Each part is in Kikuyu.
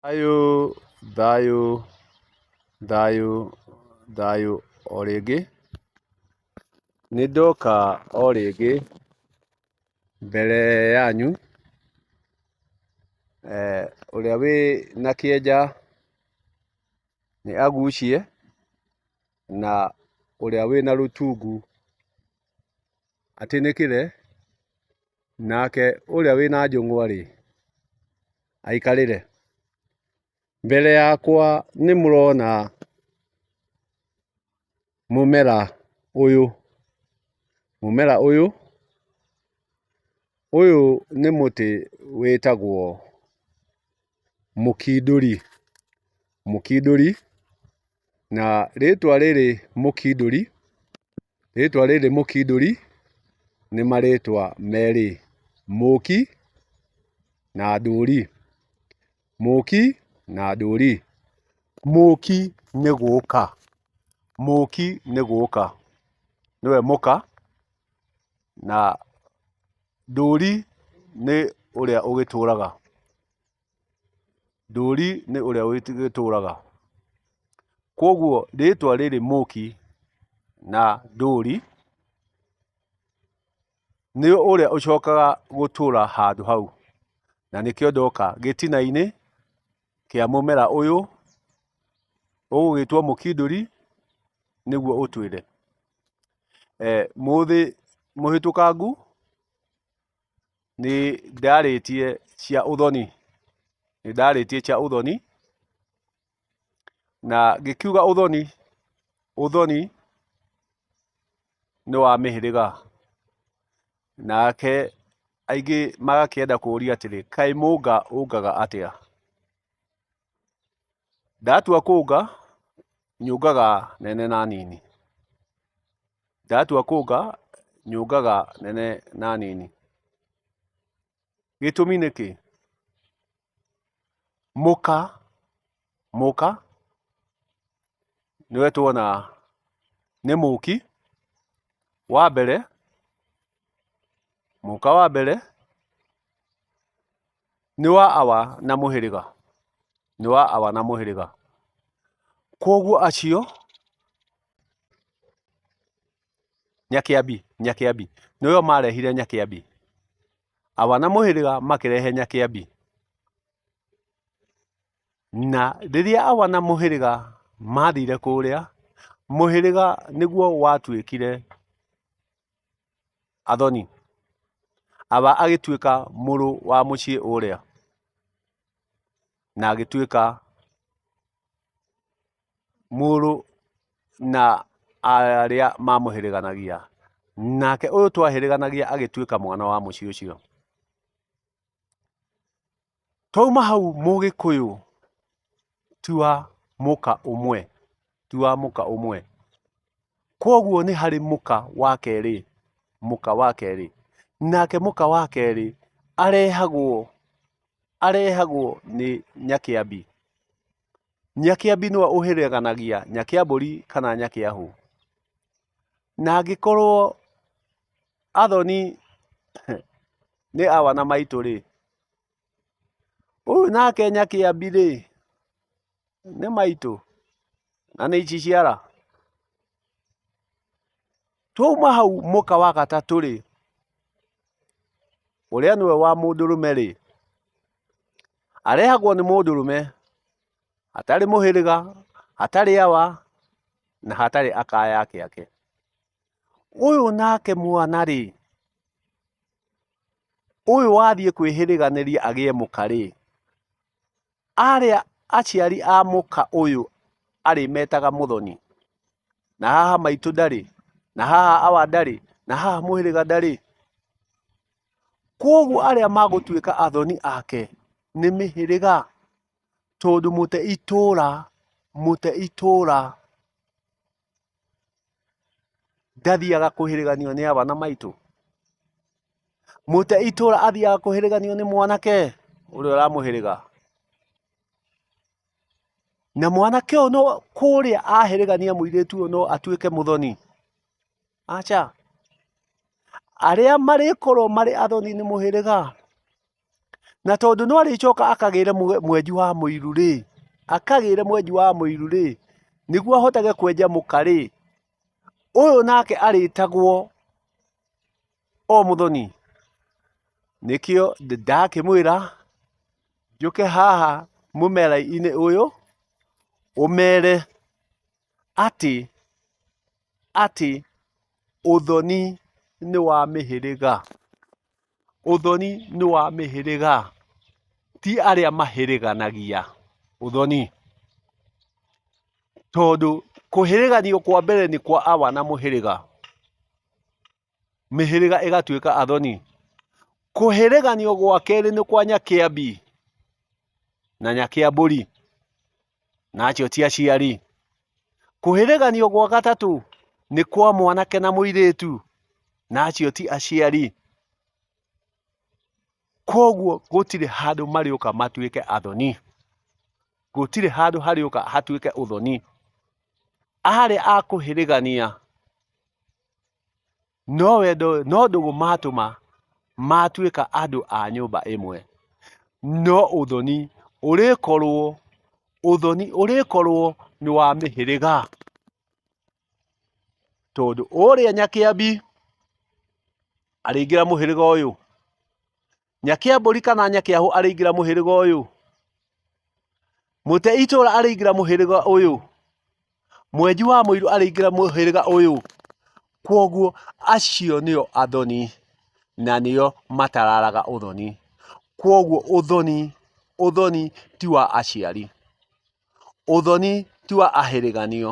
Thayũ, thayũ, thayũ, thayũ o rĩngĩ. Nĩ ndoka o rĩngĩ mbere yanyu, ũrĩa wĩ na kĩenja nĩ agucie, na ũrĩa wĩna rũtungu atĩnĩkĩre, nake ũrĩa wĩna njũng'wa rĩ, aikarĩre. Mbere yakwa nĩ mũrona mũmera ũyũ, mũmera ũyũ, ũyũ nĩ mũtĩ wĩtagwo mũkindũri, mũkindũri, na rĩtwa rĩrĩ mũkindũri, rĩtwa rĩrĩ mũkindũri nĩ marĩtwa merĩ, mũki na ndũri. Mũki na ndũri. Mũki nĩ gũka, mũki nĩ gũka, nĩwe mũka, na ndũri nĩ ũrĩa ũgĩtũraga, ndũri nĩ ũrĩa ũgĩtũraga. Kwoguo rĩtwa rĩrĩ mũki na ndũri nĩ ũrĩa ũcokaga gũtũra handũ hau. Na nĩkĩo ndoka gĩtina-inĩ kĩa mũmera ũyũ ũgũgĩtwo mũkindũri nĩguo ũtwĩre. Mũthĩ mũhĩtũkangu nĩ ndarĩtie cia ũthoni, nĩ ndarĩtie cia ũthoni na ngĩkiuga ũthoni, ũthoni nĩ wa mĩhĩrĩga. Nake aingĩ magakĩenda kũria atĩrĩ, kaĩ mũnga ũngaga atĩa? Ndatua kũnga, nyũngaga nene na nini. Ndatua kũnga, nyũngaga nene na nini. Gĩtũmi nĩ kĩ? Mũka, mũka nĩwe tuona nĩ mũki wa mbere, mũka wa mbere nĩ wa awa na mũhĩrĩga, nĩ wa awa na mũhĩrĩga. Kwoguo acio Nyakĩambi, Nyakĩambi, nĩo marehire Nyakĩambi. Awa na mũhĩrĩga makĩrehe Nyakĩambi. Na rĩrĩa awa na mũhĩrĩga mathire kũrĩa, mũhĩrĩga nĩguo watuĩkire athoni. Awa agĩtuĩka mũrũ wa mũciĩ ũrĩa, na agĩtuĩka mũrũ na arĩa mamũhĩrĩganagia. Nake ũyũ twahĩrĩganagia agĩtuĩka mwana wa mũciĩ ũcio. Twauma hau mũgĩkũyũ ti wa mũka ũmwe, ti wa mũka ũmwe. Kwoguo nĩ harĩ mũka wa kerĩ, mũka wa kerĩ. Nake mũka wa kerĩ arehagwo, arehagwo nĩ Nyakĩambi. Nyakĩambi nĩwe ũhĩrĩganagia Nyakĩambũri kana Nyakĩahũ. Na angĩkorwo athoni nĩ awa na maitũ rĩ, ũyũ nake Nyakĩambi rĩ, nĩ maitũ na nĩ ici ciara? Twauma hau mũka wa gatatũ rĩ, ũrĩa nĩwe wa mũndũrũme rĩ, arehagwo nĩ mũndũrũme hatarĩ mũhĩrĩga, hatarĩ awa na hatarĩ akaya ake ake. Ũyũ nake mwana rĩ, ũyũ wathiĩ kwĩhĩrĩganĩria agĩe mũka rĩ, arĩa aciari a mũka ũyũ arĩmetaga mũthoni, na haha maitũ ndarĩ, na haha awa ndarĩ, na haha mũhĩrĩga ndarĩ. Kwoguo arĩa magũtuĩka athoni ake nĩ mĩhĩrĩga, tondũ mũte itũra, mũte itũra ndathiaga kũhĩrĩganio nĩ awa na maitũ. Mũte itũra athiaga kũhĩrĩganio nĩ mwanake ũrĩa ũramũhĩrĩga. Na mwanake ũyũ no kũrĩa ahĩrĩgania mũirĩtu ũyũ no atuĩke mũthoni? Aca. Arĩa marĩkorwo marĩ athoni nĩ mũhĩrĩga. Na tondũ no arĩcoka akagĩre mwenji wa mũiru rĩ, akagĩre mwenji wa mũiru rĩ, nĩguo ahotage kwenja mũka rĩ, ũyũ nake arĩtagwo o mũthoni. Nĩkĩo ndakĩmwĩra njũke haha mũmera-inĩ ũyũ ũmere atĩ atĩ ũthoni nĩ wa mĩhĩrĩga. Ũthoni nĩ wa mĩhĩrĩga, ti arĩa mahĩrĩganagia. Ũthoni. Tondũ kũhĩrĩganio kwa mbere nĩ kwa awa na mũhĩrĩga. Mĩhĩrĩga ĩgatuĩka athoni. Kũhĩrĩganio gwa kerĩ nĩ kwa Nyakĩambi na Nyakĩambũri, na acio ti aciari. Kũhĩrĩganio gwa gatatũ nĩ kwa mwanake na mũirĩtu, na acio ti aciari. Koguo gũtirĩ handũ marĩũka matuĩke athoni. Gũtirĩ handũ harĩũka hatuĩke ũthoni. Arĩ a kũhĩrĩgania no wendo no ndũgũ matũma matuĩka andũ a nyũmba ĩmwe. No ũthoni ũrĩkorwo ũthoni ũrĩkorwo nĩ wa mĩhĩrĩga. Tondũ ũrĩa Nyakĩambi arĩingĩra mũhĩrĩga ũyũ, Nyakĩambũri kana Nyakĩahũ arĩingĩra mũhĩrĩga ũyũ, Mũte itũra arĩingĩra mũhĩrĩga ũyũ, Mwenji wa mũirũ arĩingĩra mũhĩrĩga ũyũ. Kwoguo acio nĩo athoni na nĩo matararaga ũthoni. Kwoguo ũthoni, ũthoni ti wa aciari, ũthoni ti wa ahĩrĩganio,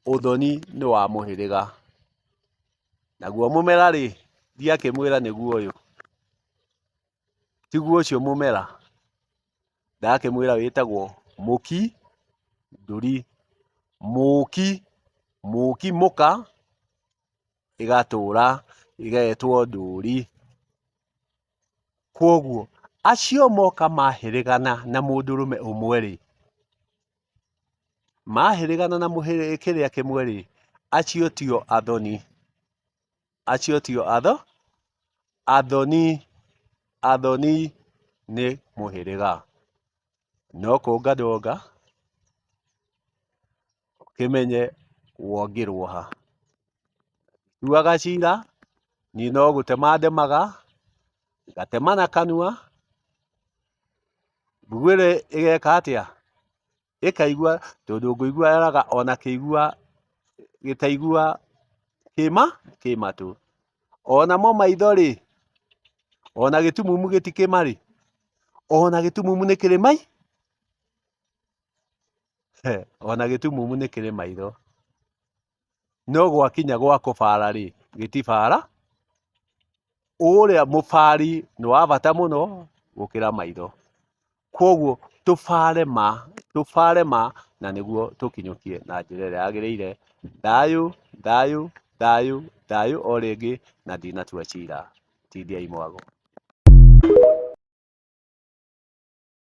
ũthoni nĩ wa mũhĩrĩga. Naguo mũmera-rĩ, ndiakĩmwĩra nĩguo ũyũ, tiguo ũcio mũmera, ndakĩmwĩra wĩtagwo mũki ndũri, mũki, mũki mũka, ĩgatũra ĩgetwo ndũri. Kwoguo acio moka mahĩrĩgana na mũndũrũme ũmwe-rĩ, mahĩrĩgana na kĩrĩa kĩmwe-rĩ, acio tio athoni, acio tio atho, athoni, athoni nĩ mũhĩrĩga. No kũnga ndonga, ũkĩmenye wongirwo ha. Tuaga cira, niĩ no gũtema ndemaga, ngatema na kanua, mbuguĩro ĩgeka atĩa? Ĩkaigua, tondũ ngũigua yaraga ona kĩigua gĩtaigua kĩma kĩ matũ. Ona mo maitho rĩ, ona gĩtumumu gĩtikĩma rĩ, ona gĩtumumu nĩ kĩrĩ mai ona gĩtumumu nĩ kĩrĩ maitho. No gwakinya gwa kũbara rĩ, gĩtibara, ũrĩa mũbari nĩ wa bata mũno gũkĩra maitho. Kwoguo tũbare ma, tũbare ma na nĩguo tũkinyũkie na njĩra ĩrĩa yagĩrĩire. Thayũ, thayũ, thayũ, thayũ o rĩngĩ na ndinatua cira. Tindiai mwago.